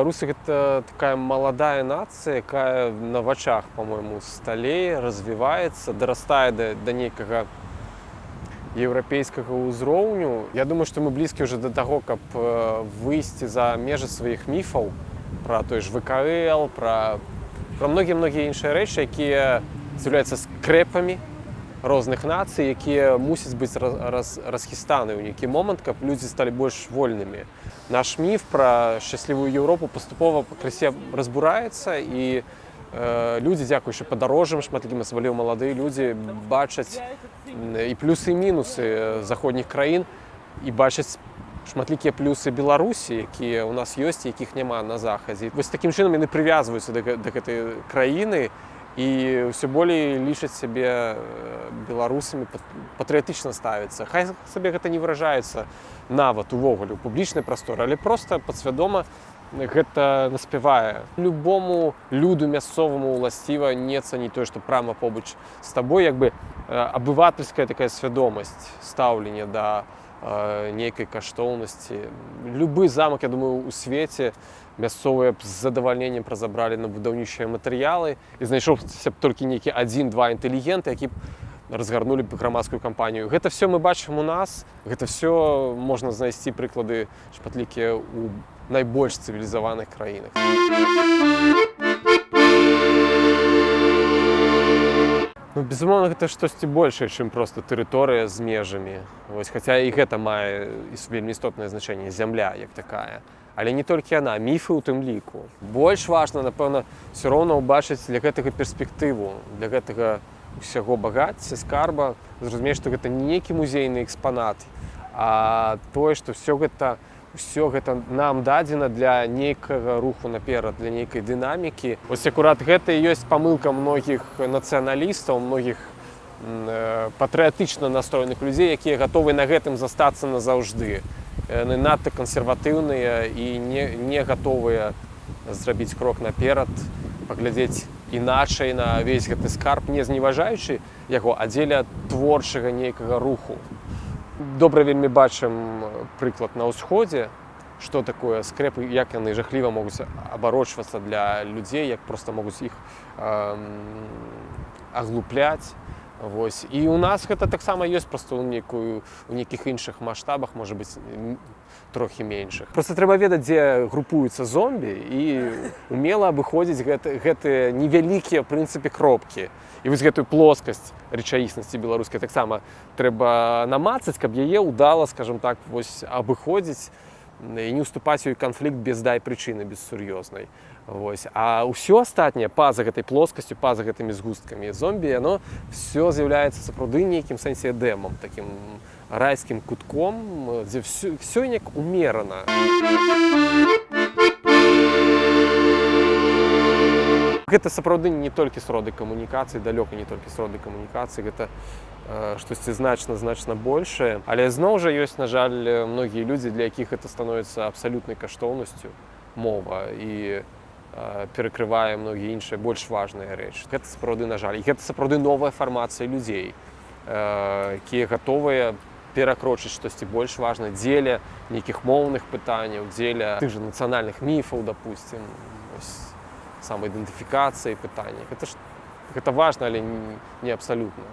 Беларусы — гэта такая маладая нацыя, якая на вачах, по-моему, сталее, развіваецца, дарастае да нейкага еўрапейскага ўзроўню. Я думаю, што мы блізкі ўжо да таго, каб выйсці за межы сваіх міфаў пра той ж ВКЛ, пра многія-многія іншыя рэчы, якія з'яўляюцца скрэпамі розных нацый, якія мусяць быць расхістаны ў нейкі момант, каб людзі сталі больш вольнымі. Наш міф пра шчаслівую Еўропу паступова пакрысе разбураецца, і людзі, дзякуючы падарожжам шматлікім, асабліва маладыя людзі, бачаць і плюсы, і мінусы заходніх краін і бачаць шматлікія плюсы Беларусі, якія ў нас ёсць, якіх няма на захадзе. Вось такім чынам яны прывязваюцца да гэтай краіны і ўсё болей лічаць сябе беларусамі, патрыятычна ставіцца. Хай сабе гэта не выражаецца нават увогуле ў публічнай прасторы, але проста падсвядома гэта наспявае. Любому люду мясцоваму уласціва не цаніць тое, што прама побач з табой, як бы абывательская такая свядомасць стаўлення да нейкай каштоўнасці. Любы замак, я думаю, у свеце мясцовыя б з задавальненнем разабралі на будаўнічыя матэрыялы, і знайшоўся б толькі нейкі адзін-два інтэлігенты, які б разгарнулі б грамадскую кампанію. Гэта все мы бачым у нас, гэта все можна знайсці прыклады шматлікія ў найбольш цывілізаваных краінах. Ну, безумоўна, гэта штосьці большае, чым проста тэрыторыя з межамі. Вось, хаця і гэта мае вельмі істотнае значэнне, зямля як такая. Але не толькі яна, міфы ў тым ліку. Больш важна, напэўна, все роўна ўбачыць для гэтага перспектыву, для гэтага ўсяго багацця, скарба, зразумець, што гэта не нейкі музейны экспанат, а тое, што ўсё гэта нам дадзена для нейкага руху наперад, для нейкай дынамікі. Вось акурат гэта і ёсць памылка многіх нацыяналістаў, многіх патрыятычна настроеных людзей, якія гатовы на гэтым застацца назаўжды. Яны надта кансерватыўныя і не гатовыя зрабіць крок наперад, паглядзець іначай на ўвесь гэты скарб, не зневажаючы яго, а дзеля творчага нейкага руху. Добра вельмі бачым прыклад на ўсходзе, што такое скрэпы, як яны жахліва могуць абарочвацца для людзей, як проста могуць іх аглупляць. Вось. І ў нас гэта таксама ёсць, проста у нейкіх іншых маштабах, можа быць, трохі меншых. Проста трэба ведаць, дзе групуюцца зомбі, і умела абыходзіць гэтыя невялікія, ў прынцыпе, кропкі. І вось гэтую плоскасць рэчаіснасці беларускай таксама трэба намацаць, каб яе ўдала, скажем так, вось абыходзіць і не ўступаць у канфлікт без дай прычыны, без сур'ёзнай. Вось. А ўсё астатняе па-за гэтай плоскасцю, па-за гэтымі згусткамі зомбі, яно все з'яўляецца сапраўды нейкім сэнсе эдэмам, такім райскім кутком, дзе всё неяк умерана. Гэта сапраўды не толькі сродак камунікацыі, далёка не толькі сродак камунікацыі, гэта штосьці значна, значна большае. Але зноў жа ёсць, на жаль, многія людзі, для якіх гэта становіцца абсалютнай каштоўнасцю, мова, і перакрывае многія іншыя больш важныя рэчы. Гэта сапраўды, на жаль, і гэта сапраўды новая фармацыя людзей, якія гатовыя перакрочыць штосьці больш важнае дзеля нейкіх моўных пытанняў, дзеля тых жа нацыянальных міфаў, допустим, вось, самаідэнтыфікацыі пытаннях. Гэта ж, гэта важна, але не абсалютна.